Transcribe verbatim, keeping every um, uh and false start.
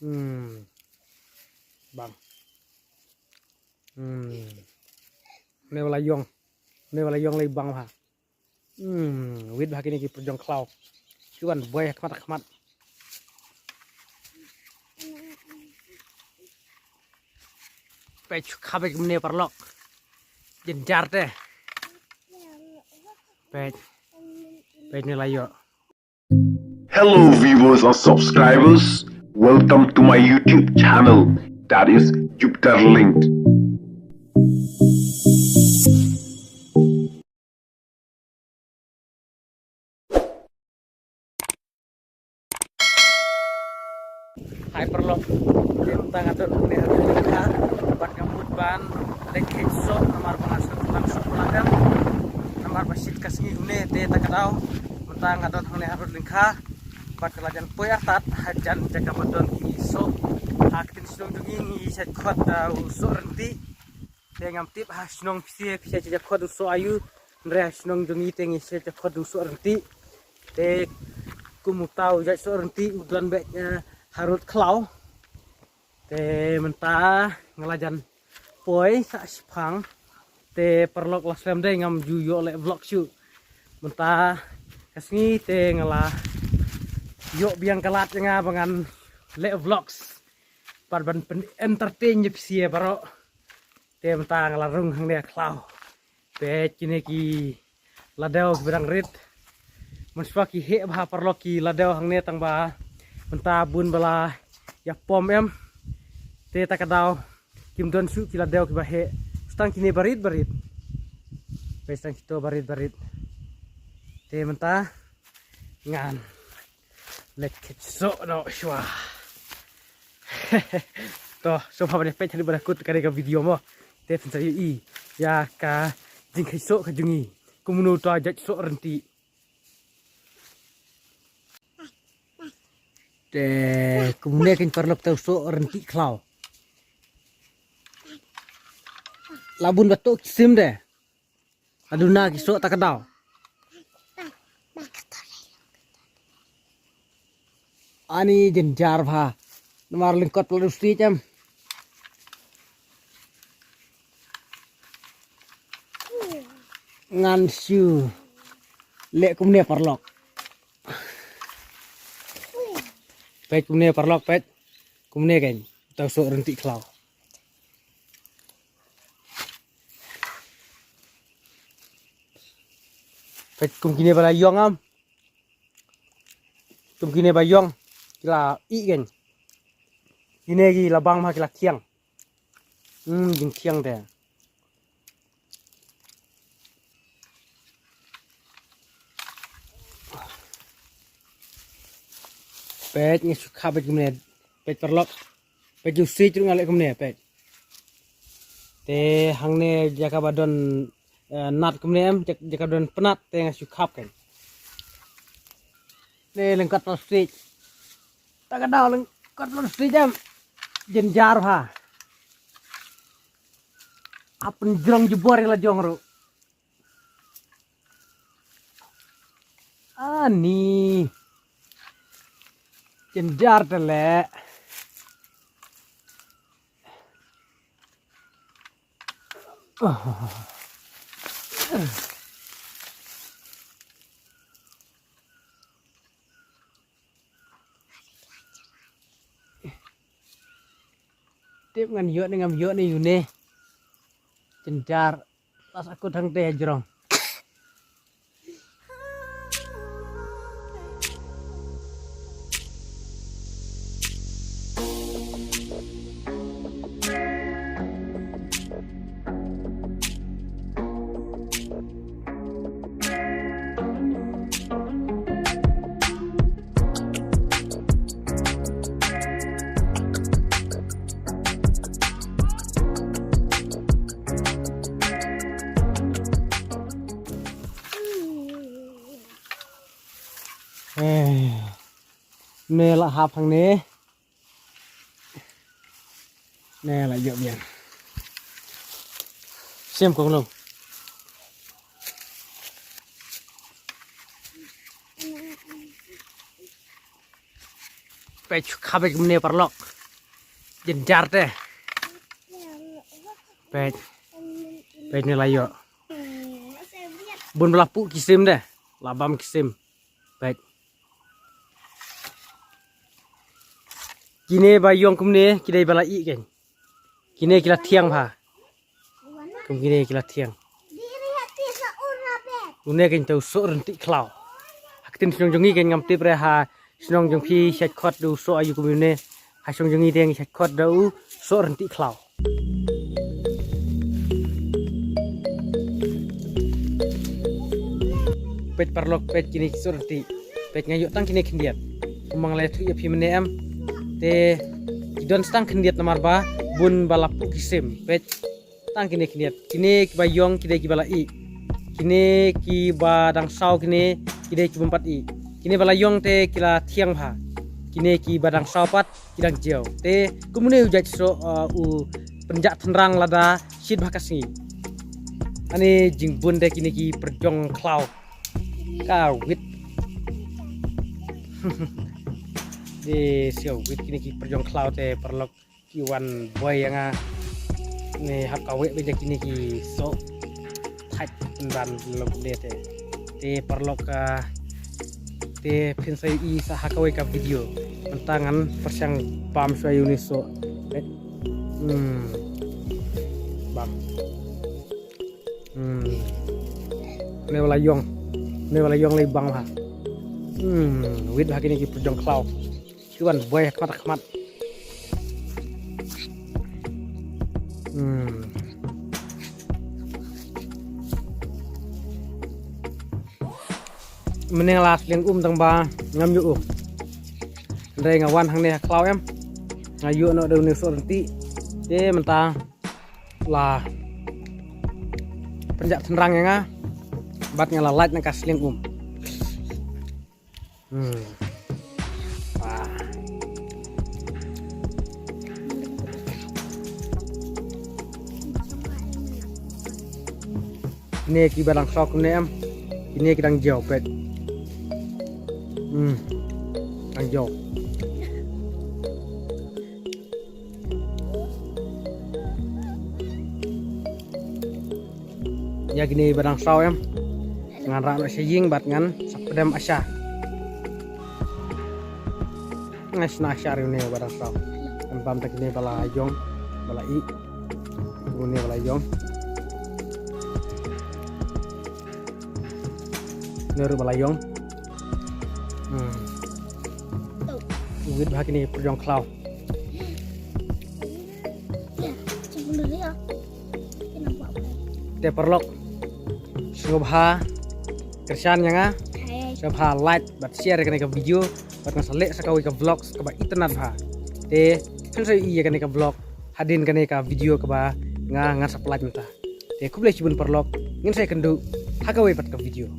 Hmm. Bang. Hmm. Ne wala yong. Ne wala yong lei bang ha. Hmm, wit bha kine ki pyrjong khlaw. Ki wan boi ha khmat ha khmat. Peit shu khap ïa kumne paralok. Jynjar te. Peit. Peit ne la ïoh. Hello viewers and subscribers. Welcome to my YouTube channel, that is Jupiter Linked. Hai paralok. Te mynta nga don hangne ha Jaiñtia, bad nga mut ban leit kheit soh namar ba nga sngewthuh lang soh ba la dang. Namar ba shit ka sngi kumne te ta ka daw mynta nga don hangne ha Rud Lyngkha. Bad ka la jan poi artat hajan jaka ba don ki soh. Ha ka ktien shnong jong ngi ngi shait khot da u soh ryntih. Te ngam tip ha shnong phi, phi shait khot da u soh aïu. Hynrei ha shnong jong ngi te ngi shait khot da u soh ryntih. Te kum uta u jait soh ryntih u don beit, eh, ha rud khlaw. Te mynta nga la jan poi sa shipang. Te paralok la slem dei ngam ju ïoh leh vlog shuh. Mynta ka sngi te nga la ïoh biang ka lad ïa nga ba ngan leh vlogs. Pat ban pyn entertain ïa phi baroh. Te mynta nga la rung hangne ha khlaw. Peit kine ki ladew kiba dang rit. Mynshuwa ki heh bha paralok ki ladew hangne tang ba mynta bun ba la ïa pom em. Te ta ka daw kim don shuh ki ladew kiba heh. Tang kine barit barit. Peit tang kito barit barit. Te mynta ngan leit kheit soh noh shuwa. To, sngewbha ban ïa peit haduh ba la kut ka dei ka video mo. Te phin sa ïohi ïa ka jingkheit soh ka jong ngi. Kumno uta u jait soh ryntih. Te kumne kein paralok uta u soh ryntih khlaw. La bun ba tuh ki sim de. Aduna ki soh ta ka daw. Ani jynjar bha. Namar lyngkot plastik em. Ngan shu leh kumne paralok. Peit kumne paralok, peit. Kumne kein uta u soh ryntih khlaw. Peit kum kine ba la ïong am. Kum kine ba ïong ki la ih kein. Kine ki la bang ma ki la khiang. Hmm, jingkhiang te. Peit ngi shu khap beit kumne. Peit paralok. Peit ju sih ruh nga leh kumne peit. Te hangne jaka ba don, eh, nat kumne em, jak-, jaka ba don pnat te nga shu khap kein. Te lyngkot plastik. Ta ka daw lyngkot plastik em. Jynjar bha. Apynjrong jubor ïa la jong ruh. Ani. Jynjar te leh. Tip ngan ïoh ne ngam ïoh ne ïa une. Jynjar. Las aku thang te jrong. Eh, ne la hap hangne. Ne la ïoh biang. Sem kong long. Peit shu kha beit kumne paralok. Jynjar te. Peit. Peit ne la ïoh. Bun ba la puh ki sim de. La bam ki sim. Peit. Kine ba ïong kumne ki dei ba la ih kein. Kine ki la thiang bha. Kum kine ki la thiang. Une kein te u soh ryntih khlaw. Ha ktien shnong jong ngi kein ngam tip re ha shnong jong phi shait khot da u soh aïu kum une. Ha shnong jong ngi te ngi shait khot da u soh ryntih khlaw. Peit paralok, peit kine ki soh ryntih. Peit nga ïoh tang kine khyndiat. Kumba nga la ïathuh ïa phi mynne em. Te ki don tang khyndiat namar ba bun ba la puh ki sim. Peit tang kine khyndiat. Kine kiba ïong ki dei kiba la ih. Kine kiba dang saw kine ki dei ki bym pat ih. Kine ba la ïong te ki la thiang bha. Kine kiba dang saw pat ki dang jew. Te kumne u jait soh, uh, u pynjah tynrang lada shit bha ka sngi. Ani jingbun de kine ki pyrjong khlaw. Ka wit. De sio wit kine ki pyrjong khlaw te paralok ki wan boi ïa nga. Ne hap ka wei beit ïa kine ki soh. Thait pynban lok de te. Te paralok ka te phin sa ïohi sa ha kawei ka video. Mynta ngan pyrshang bam shuwa ïa une soh. Eh. Hmm. Bam. Hmm. Une ba la ïong. Une ba la ïong lei bang ha. Hmm. Wit ha kine ki pyrjong khlaw. Ki wan boi ha khmat ha khmat. Hmm. Mynne nga la sliang um tang ba ngam ïoh um. Hynrei nga wan hangne ha khlaw em. Nga ïoh noh da une soh ryntih. Te mynta la pynjah tynrang ïa nga. Bad nga la lait na ka sliang um. Hmm. Wah. Kine kiba dang saw kumne em. Kine ki dang jew peit. Hmm. Dang jew. Ïa kine ba dang saw em. Ngan rah noh sha ïing bad ngan sa pdem asha. Ngan shna asha ïa une ba dang saw. Ngan bam tang kine ba la ïong, ba la ih. Une ba la ïong. Une ruh ba la ïong. Hmm. Wit bha kine pyrjong khlaw. Te paralok, sngewbha kyrshan ïa nga, sngewbha like bad share ïa kane ka video, bad ngan sa leh sa kawei ka vlog kaba itynnad bha. Te phin sa ïohi ïa kane ka vlog hadien kane ka video kaba nga ngan sa pynlait mynta. Te khublei shibun paralok, ngin sa ïakynduh ha kawei pat ka video.